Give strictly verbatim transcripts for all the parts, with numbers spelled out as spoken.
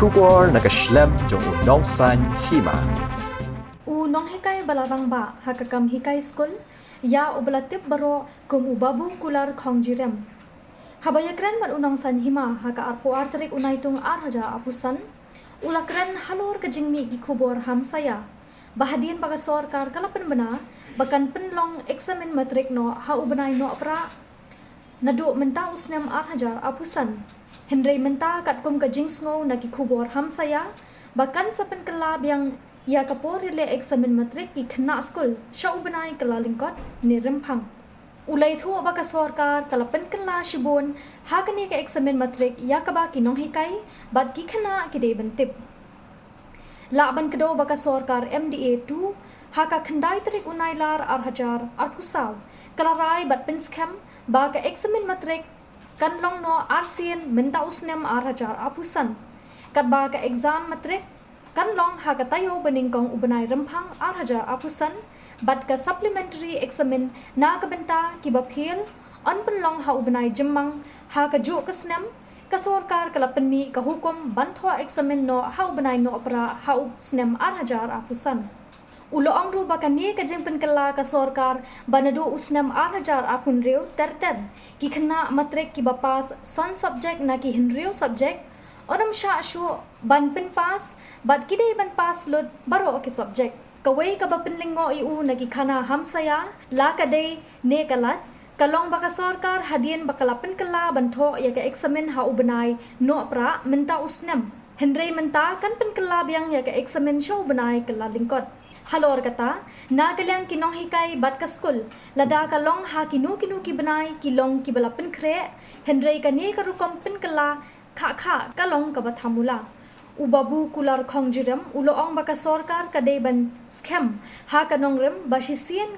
Khubor na ka shlem jong u nongsaiñ hima. U nonghikai ba la rangbah ha ka kam hikai skul, ïa uba la tip baroh kum u Babu Kular Khongjirem, haba ïakren bad u nongsaiñ hima ha ka arphew ar tarik u Naitung ar hajar arphew san, u la kren halor ka jingmih ki khubor hamsaïa ba hadien ba ka sorkar ka la pynbna ba kan pynlong eksamin matrik noh ha u bnai Nohprah naduh mynta u snem ar hajar arphew san. Hynrei mynta katkum ka jingsngew na ki khubor hamsaïa ba kan sa pynkylla biang ïa ka por ïaleh eksamin matrik ki khynnah skul sha u bnai Kyllalyngkot ne Rymphang. U la ïathuh ba ka sorkar ka la pynkylla shibun ha kane ka eksamin matrik ïa kaba ki nonghikai bad ki khynnah ki dei ban tip. Lah ban kdew ba ka sorkar M D A two ha ka khyndai tarik u Nailar ar hajar arphew saw ka la rai bad pynskhem ba ka eksamin matrik kan long noh arsien mynta u snem ar hajar arphew san, katba ka exam matrik kan long ha ka taïew banyngkong u bnai Rymphang ar hajar arphew san, bad ka supplementary examin na ka bynta kiba fail yn pynlong ha u bnai Jymmang ha kajuh ka snem. Ka sorkar ka la pynmih ka hukum ban thoh eksamin noh ha u bnai Nohprah ha u snem ar hajar arphew san. U la ong ruh ba kane ka jingpynkylla ka sorkar ba naduh u snem ar hajar arphew hynriew ter ter ki khynnah matrik kiba pass san subject na ki hynriew subject, yn ym shah shuh ban pynpass bad ki dei ban pass lut baroh ki subject. Kawei kaba pynlyngngoh ïa u na ki khana hamsaïa, la ka dei ne ka lait, ka long ba ka sorkar hadien ba ka la pynkylla ban thoh ïa ka eksamin ha u bnai Nohprah mynta u snem, hynrei mynta kan pynkylla biang ïa ka eksamin sha u bnai Kyllalyngkot. Halor kata, na ka liang ki nonghikai bad ka skul, lada ka long ha kino kino ki bnai ki long kiba la pynkhreh, hynrei kane ka rukom pynkylla khah khah ka long kaba thamula. U Babu Kular Khongjirem u la ong ba ka sorkar ka dei ban skhem ha ka nongrim ba shisien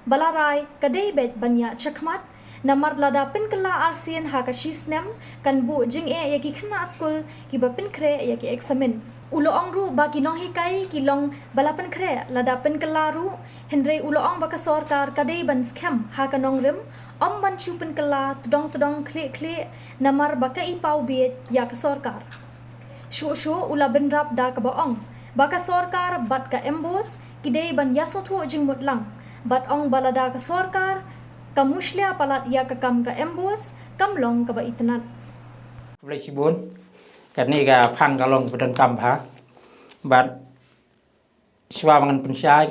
ba la rai ka dei beit ban ïaid shakhmat, namar lada pynkylla arsien ha ka shi snem kan buh jingeh ïa ki khynnah skul kiba pynkhreh ïa ki eksamin. U la ong ruh ba ki nonghikai ki long ba la pynkhreh lada pynkylla ruh, hynrei u la ong ba ka sorkar ka dei ban skhem ha ka nongrim, ym ban shu pynkylla tdong tdong khlieh khlieh namar ba ka i paw bieit ïa ka sorkar. Shuh shuh u la bynrap da kaba ong ba ka sorkar bad ka MBOSE ki dei ban ïasngewthuh jingmut lang, bad ong ba lada ka sorkar ka mushlia palat ïa ka kam ka MBOSE kam long kaba itynnad. Khublei shibun. Kane ka phang ka long ba donkam bha. Bad shuwa ba ngan pynshai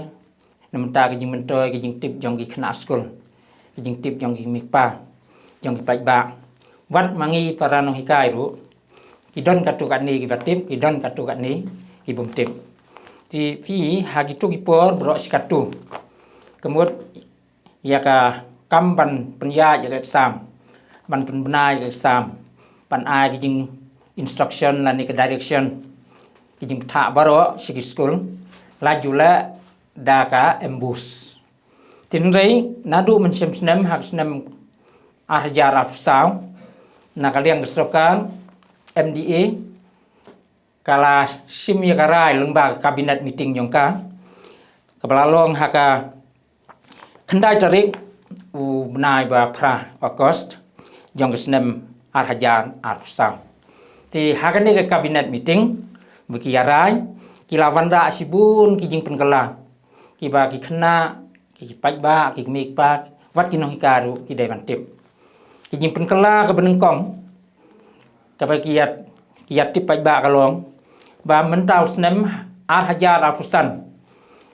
na mynta ka jingmyntoi ka jingtip jong ki khynnah skul, ka jingtip jong ki kmie kpa, jong ki paidbah, wat ma ngi para nonghikai ruh, ki don katto katne kiba tip, ki don katto katne ki bym tip. Te phi ha kito ki por baroh shi katto, ka mut ïa ka kam ban pynïaid ïa ka exam, ban pynbna ïa ka exam, ban ai ka jing instruction lane ka direction, ka jingbatai baroh sha ki skul, la ju leh da ka MBOSE. Hynrei naduh mynshem snem ha ka snem ar hajar arphew saw, na ka liang ka sorkar MDA ka la shim ïa ka rai lyngba ka cabinet meeting jong ka, kaba la long ha ka khyndai tarik u bnai ba phra August jong ka snem ar hajar arphew saw. Te ha kane ka cabinet meeting ba ki ïa rai, ki la wanrah shibun ki jingpynkylla kiba ki khynnah, ki paidbah, ki kmie ki kpa, wat ki nonghikai ruh ki dei ban tip. Ki jingpynkylla kaba nyngkong kaba ki ïa, ki ïa tip paidbah ka long ba mynta u snem ar hajar arphew san,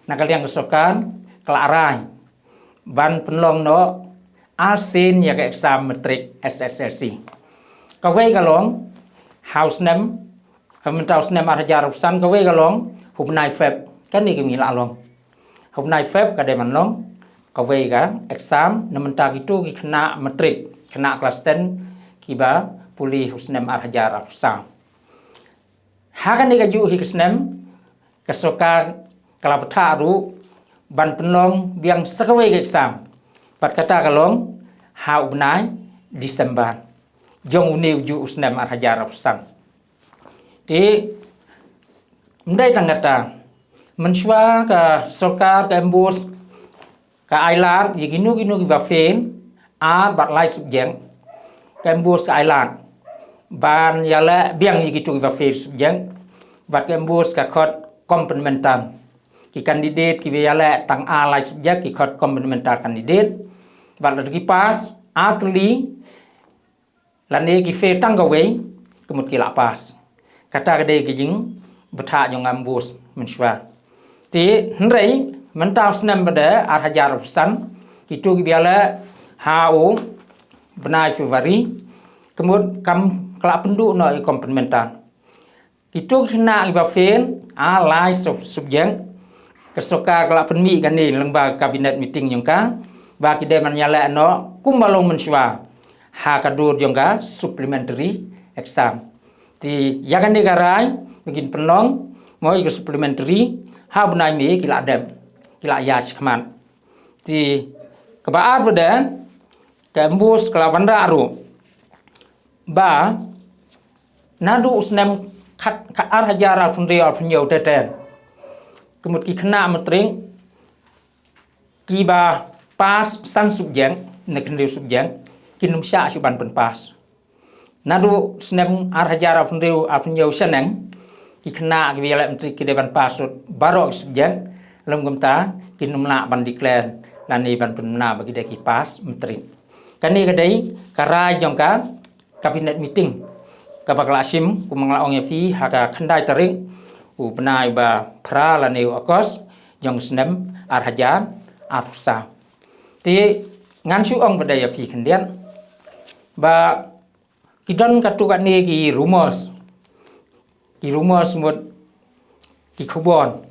na ka liang ka sorkar ka la rai ban pynlong noh arsien ïa ka exam matric SSLC. Kawei ka long ha u snem, mynta u snem ar hajar arphew san, kawei ka long ha u bnai Feb. Kane ka ngi la long ha u bnai Feb, ka dei ban long kawei ka exam na mynta kito ki khynnah matric, khynnah klas ten kiba pule ha u snem ar hajar arphew saw. Ha kane kajuh hi ka snem ka sorkar ka la batai ruh ban pynlong biang sa kawei ka exam, bad kata ka long ha u bnai December jong une ujuh u snem ar hajar arphew san. Te ym dei tang kata, mynshuwa ka sorkar ka MBOSE ka ai lad ïa kino kino kiba fail ar bad lai subject, ka MBOSE ka ai lad ban ïaleh biang ïa kito kiba fail subject Bad ka MBOSE ka khot complementar. Ki candidate kiba ïaleh tang ar lai subject ki khot complementar candidate. Bad lada ki pass ar tylli lane ki fail tang kawei, ka mut ki la pass. Kata ka dei ka jingbthah jong ka MBOSE mynshuwa. Te hynrei mynta u snem ba dei ar hajar arphew san, kito kiba ïaleh ha u bnai February, ka mut kam, ka la pynduh noh ïa complementar. Kito ki khynnah kiba fail ar lai sub-, subject, ka sorkar ka la pynmih kane lyngba ka cabinet meeting jong ka ba ki dei ban ïaleh noh kumba long mynshuwa ha ka dur jong ka supplementary exam. Te ïa kane ka rai ba kin pynlong mo ïa ka supplementary ha u bnai May ki la dep, ki la ïaid shakhmat. Te kaba ar ba dei ka MBOSE ka la wanrah ruh ba naduh u snem khat, khat ar hajar arphew hynriew arphew hynñiew te te, ka mut ki khynnah matric kiba pass san subject ne khyndiat subject kin ym shah shuh ban pynpass. Naduh snem ar hajar arphew hynriew arphew hynñiew shaneng ki khynnah kiba ïaleh matric ki dei ban pass lut baroh ki subject, lym kumta kin ym lah ban declare lane ban pynbna ba ki dei ki pass matric. Kane ka dei ka rai jong ka cabinet meeting kaba ka la shim, kumba nga la ong ïa phi, ha ka khyndai tarik u bnai ba phra lane u August jong u snem ar hajar arphew saw. Te ngan shu ong ba dei ïa phi khyndiat ba ki don katto katne ki rumors, ki rumors mut ki khubor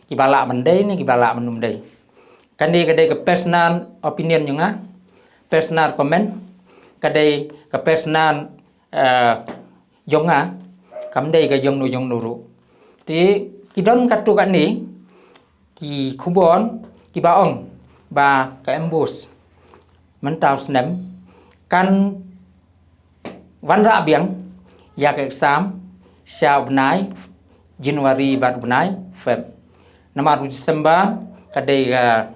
kiba lah ban dei ne kiba lah ban ym dei. Kane ka dei ka personal opinion jong nga, personal comment, ka dei ka personal, eh, jong nga, kam dei ka jong no jong no ruh. Te ki don katto katne ki khubor kiba ong ba ka MBOSE mynta u snem kan wanrah biang ïa ka exam sha u bnai January bad u bnai Feb. Namar u December ka dei ka,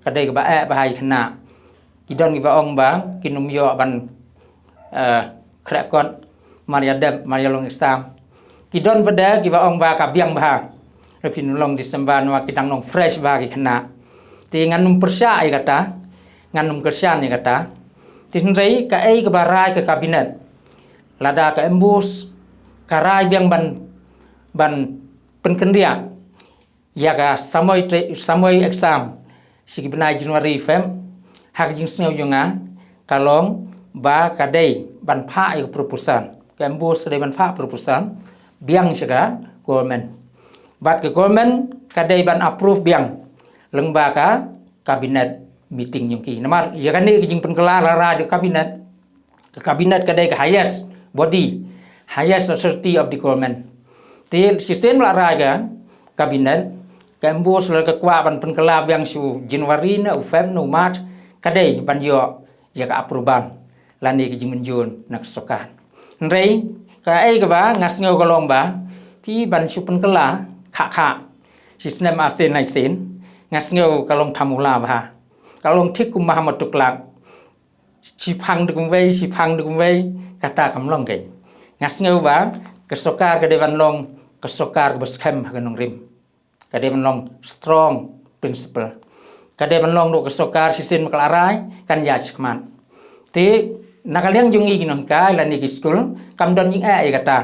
ka dei kaba eh bha ïa ki khynnah. Ki don kiba ong ba kin ym ïoh ban, eh, khreh kot mar ïa dep, mar ïa long exam. Ki don pat de kiba ong ba ka biang bha. Lada phin long December namar ki dang long fresh bha ki khynnah. Te ngan ym pyrshah ïa kata, ngan ym kyrshan ïa kata. Te hynrei kaei kaba rai ka cabinet, lada ka MBOSE ka rai biang ban, ban pynkynriah ïa ka samoi tre-, samoi exam sha ki bnai January Feb, ha ka jingsngew jong nga ka long ba ka dei ban phah ïa ka proposal. Ka MBOSE ka dei ban phah proposal biang sha ka government. Bad ka government ka dei ban approve biang lyngba ka cabinet meeting jong ki. Namar ïa kane ka jingpynkylla la rai da ka cabinet. Ka cabinet ka dei ka highest body, highest authority of the government. Te shisien ba la rai ka cabinet, ka MBOSE lada ka kwah ban pynkylla biang sha u January ne u Feb ne u March, ka dei ban ïoh ïa ka approval lane ka jingmynjur na ka sorkar. Hynrei kaei kaba nga sngew ka long ba phi ban shu pynkylla khah khah shi snem ar sien lai sien, nga sngew ka long thamula bha. Ka long thik kum ba ha Matuklak, shi phang da kumwei, shi phang da kumwei, kata kam long keiñ. Nga sngew ba ka sorkar ka dei ban long ka sorkar kaba skhem ha ka nongrim. Ka dei ban long strong principle. Ka dei ban long ruh ka sorkar shisien ba ka la rai kan ïaid shakhmat. Te na ka liang jong ngi ki nonghikai lane ki skul kam don jingeh ïa kata.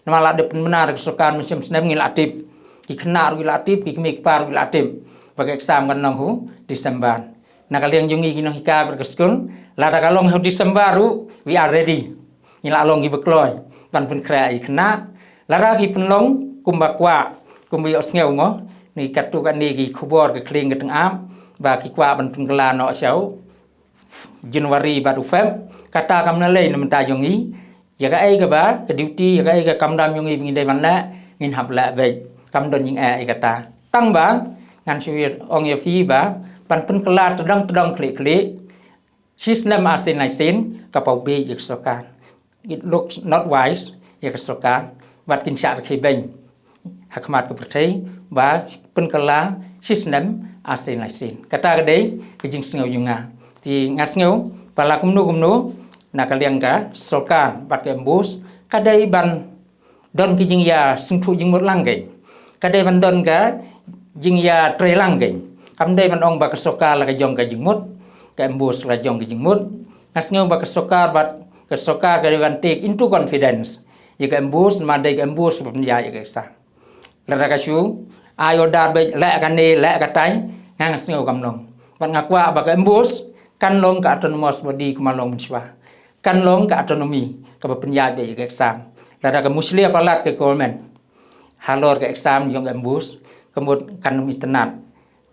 Namar la dep pynbna da ka sorkar mynshem snem ngi la tip. Ki khynnah ruh ki la tip, ki kmie ki kpa ruh ki la tip ba ka exam kan long ha u December. Na ka liang jong ngi ki nonghikai bad ka skul, lada ka long ha u December ruh, we are ready. Ngi la long kiba kloi ban pynkhreh ïa ki khynnah. Lada ki pynlong kumba kwah, kumba ïohsngew mo, ne katto katne ki khubor ka khlieng ka tyngab ba ki kwah ban pynkylla noh sha u January bad u Feb, kata kam lei na bynta jong ngi. Ïa kaei kaba ka duty, ïa kaei ka kam dam jong ngi ba ngi dei ban leh, ngin hap leh beit. Kam don jingeh ïa kata. Tang ba ngan shu ong ïa phi ba ban pynkylla tdong tdong khlieh khlieh shi snem ar sien lai sien ka paw beit ïa ka sorkar. It looks not wise ïa ka sorkar. Bad kin shah rkhie beiñ ha khmat ka pyrthei ba pynkylla shi snem ar sien lai sien. Kata ka dei ka jingsngew jong nga. Te nga sngew ba la kumno kumno na ka liang ka sorkar bad ka MBOSE ka dei ban don ki jingïasngewthuh jingmut lang kein. Ka dei ban don ka jingïatreilang kein. Kam dei ban ong ba ka sorkar la ka jong ka jingmut, ka MBOSE la jong ka jingmut. Nga sngew ba ka sorkar bad ka sorkar ka dei ban take into confidence ïa ka MBOSE, namar dei ka MBOSE ba pynïaid ïa ka exam. Lada ka shu ai order ba leh kane, leh katai, nga sngew kam long. Bad nga kwah ba ka MBOSE kan long ka autonomous body kumba long mynshuwa. Kan long ka autonomy kaba pynïaid beit ïa ka exam. Lada ka musleh palat ka government halor ka exam jong ka MBOSE, ka mut kan ym itynnad,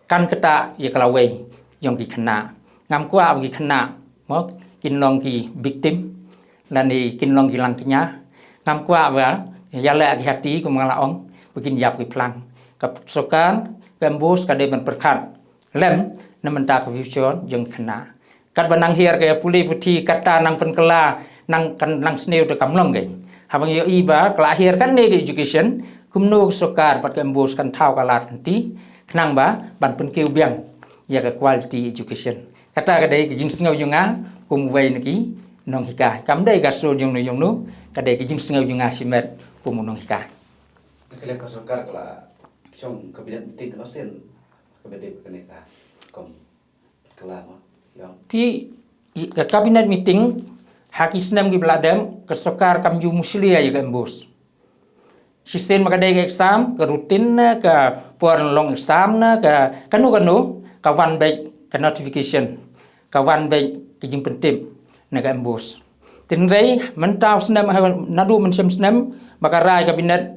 kan ktah ïa ka lawei jong ki khynnah. Ngam kwah ba ki khynnah, mo, kin long ki victim lane kin long ki lang kñia. Ngam kwah ba ïaleh ki hati, kumba nga la ong, ba kin ïap ki phlang. Ka sorkar, ka MBOSE ka dei ban pyrkhat lem na bynta ka future jong ki khynnah. Katba nang hiar ka pule puthi, kata nang pynkylla, nang kan nang sniew te kam long kein. Haba ngi ïohi ba ka la hiar kane ka education, kumno ka sorkar bad ka MBOSE kan thaw ka lad ka lynti khnang ba ban pynkiew biang ïa ka quality education. Kata ka dei ka jingsngew jong nga kum uwei na ki nonghikai. Kam dei ka sur jong no jong no, ka dei ka jingsngew jong nga shimet kum u nonghikai. Ka liang ka sorkar ka la shong cabinet meeting ka noh sien, ka ba dei kane ka kom. Te i, ka cabinet meeting ha ki snem kiba la dep, ka sorkar kam ju musleh ïa ka MBOSE. Shisien ma ka dei ka exam, ka routine ne, ka por long exam ne, ka kano kano, ka wan beit ka notification, ka wan beit ka jingpyntip na ka MBOSE. Te hynrei mynta u snem, naduh mynshem snem ba ka rai cabinet,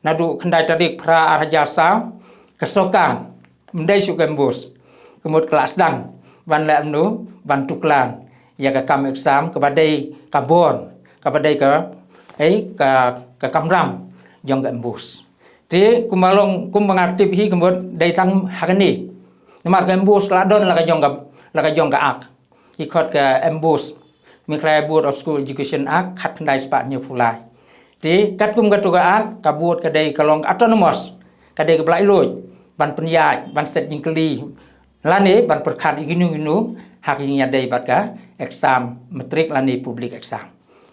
naduh khyndai tarik Phra ar hajar saw, ka sorkar, ym dei shuh ka MBOSE, ka mut ka la sdang ban leh kumno, ban tuklar ïa ka kam exam kaba dei ka bor, kaba dei ka, eh, ka, ka kamram jong ka MBOSE. Te kumba long, kumba nga tip hi, ka mut dei tang ha kane. Namar ka MBOSE ka la don la ka jong ka, la ka jong ka ak. Ki khot ka MBOSE, Meghalaya Board of School Education Act, khatkhyndai spah hynñiewphew lai. Te katkum kato ka ak, ka board ka dei ka long autonomous, ka dei kaba laitluid ban pynïaid, ban set jingkylli lane ban pyrkhat ïa kino kino ha ka jingïadei bad ka exam matric lane public exam.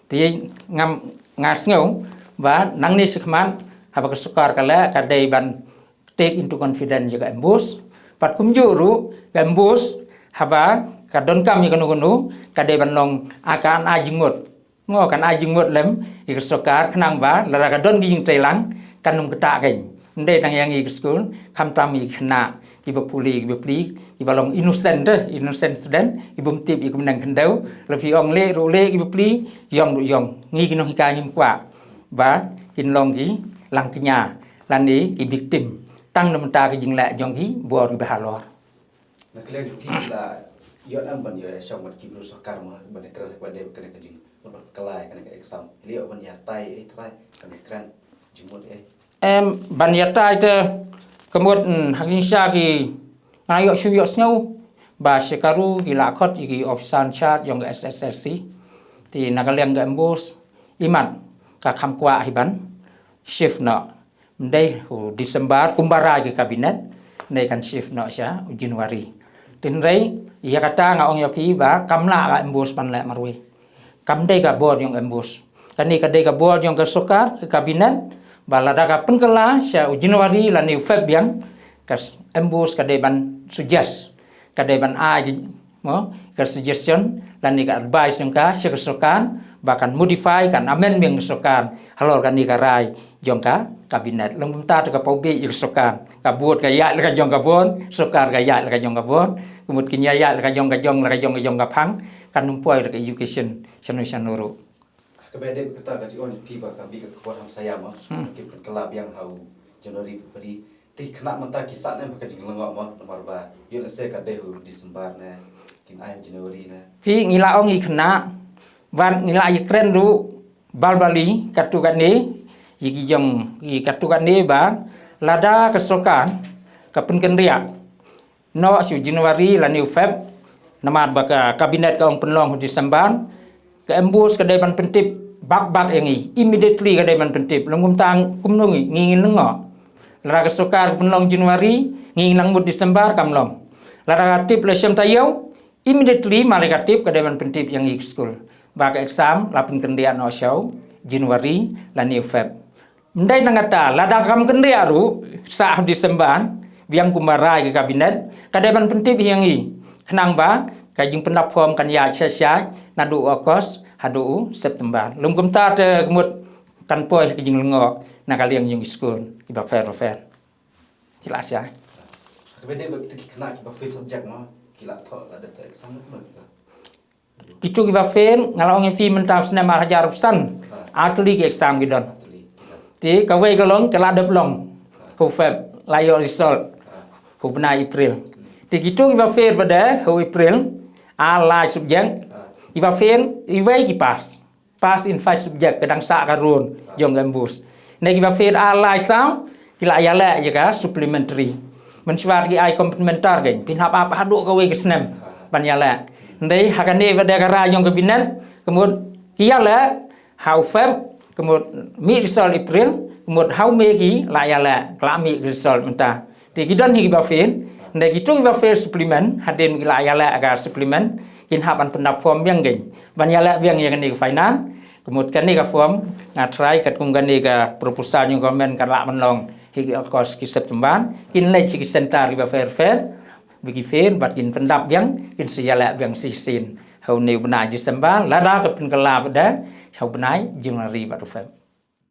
Te ngam, nga sngew ba nangne shakhmat haba ka sorkar ka leh, ka dei ban take into confidence ïa ka MBOSE. Bad kumjuh ruh ka MBOSE haba ka donkam ïa kano kano, ka dei ban long, ah, kan ai jingmut. Mo, kan ai jingmut lem ïa ka sorkar khnang ba lada ka don ki jingtreilang kan ym ktah kein. Ym dei tang ïa ngi ka skul, khamtam ïa ki khynnah kiba pule, kiba plie, kiba long innocent te, innocent student, kibym tip ïa ka bneng khyndew, la phi ong leh ruh leh, kiba plie ïong ruh ïong. Ngi ki nonghikai ngim kwah ba kin long ki lang kñia lane ki victim tang na bynta ka jingleh jong ki bor kiba halor. Na ka liang jong phi, la ïoh nam ban ïoh ïashong bad ki briew sorkar mo, ban ïakren bad dei kane ka jing, ban kylla kane ka exam, la ïoh ban ïatai eh trai, ban ïakren jingmut eh? Em, ban ïatai te ka mut, mm, ha ki sha ki, nga ïoh shu ïohsngew ba shikaru ki la khot ïa ki officer in charge jong ka SSLC. Te na ka liang ka MBOSE, imat ka kham kwah hi ban shift noh. Ym dei u December kumba rai ka cabinet, ym dei, kan shift noh sha u January. Te hynrei ïa kata nga ong ïa phi ba kam lah ka MBOSE ban leh marwei. Kam dei ka bor jong ka MBOSE. Kane ka dei ka bor jong ka sorkar, ka cabinet, ba lada ka pynkylla sha u January lane u Feb biang, ka s-, MBOSE ka dei ban suggest, ka dei ban ai ki, mo, ka suggestion lane ka advice jong ka sha ka sorkar ba kan modify, kan amend biang ka sorkar halor kane ka rai jong ka cabinet. Lym kumta te ka paw bieit ïa ka sorkar. Ka board ka ïaid la ka jong ka board, sorkar ka ïaid la ka jong ka board. Ka mut kin ïa ïaid la ka jong ka jong, la ka jong ka jong ka phang, kan ym poi da ka education shano shano ruh. Kaba dei kata ka jingong jong phi ba ka mih ka khubor hamsaïa mo, hmm, ki pynkylla biang ha u January, February. Te khynnah mynta ki sah ne ha ka jinglyngngoh mo, namar ba ïoh lehse ka dei u December ne, kin ai January ne. Phi, ngi la ong ïa ki khynnah, bad ngi la ïakren ruh balbali katto katne, ïa ki jong, ïa katto katne ba lada ka sorkar ka pynkynriah noh sha u January lane u Feb, namar ba ka cabinet ka ong pynlong ha u December, ka MBOSE ka dei ban pyntip bak bak ïa ngi, immediately ka dei ban pyntip. Lym kumta kumno ngi, ngi ngin lyngngoh? Lada ka sorkar ka pynlong January, ngi nang mut December, kam long. Lada ka tip la shem taïew, immediately mar ka tip ka dei ban pyntip ïa ngi ki skul ba ka exam la pynkynriah noh sha u January lane u Feb. Ym dei tang kata, lada kam kynriah ruh sah ha December, biang kumba rai ka Cabinet, ka dei ban pyntip ïa ngi, khnang ba ka jingpyndap form kan ïaid shai shai naduh u August haduh u September. Lym kumta te ka mut kan poi ka jinglyngngoh na ka liang jong ki skul kiba pher bapher. Ki la shai. Ka bynta ba kita ki khynnah kiba fail subject mo, ki la thoh, la dep thoh exam mo kita. Kito kiba fail, nga la ong ïa phi mynta u snem ar hajar arphew san, ar tylli ki exam ki don. Te kawei ka long ka la dep long ha u Feb, la ïoh result ha u bnai April. Te kito kiba fail pat de ha u April, ar lai subject, kiba fail iwei ki pass. Pass in five subject, ka dang sah ka run jong ka MBOSE. Ne kiba fail ar lai saw, ki la ïaleh ïa ka supplementary. Mynshuwa ki ai complementary kein, phin hap ap haduh kawei ka snem ban ïaleh. Hynrei ha kane pat de ka rai jong ka Cabinet, ka mut ki ïaleh ha u Feb, ka mut mih result April, ka mut ha u May ki la ïaleh, ka la mih result mynta. Te ki don hi kiba fail, hynrei kito kiba fail supplement, hadien ki la ïaleh ka supplement, kin hap ban pyndap form biang kein ban ïaleh biang ïa kane ka finance. Ka mut kane ka form nga try katkum kane ka proposal jong government ka lah ban long hi ki August ki September, kin leit sha ki center kiba pher pher, ba ki fail bad kin pyndap biang, kin sa ïaleh biang shisien ha une u bnai December, lada ka pynkylla pat de ha u bnai January bad u Feb.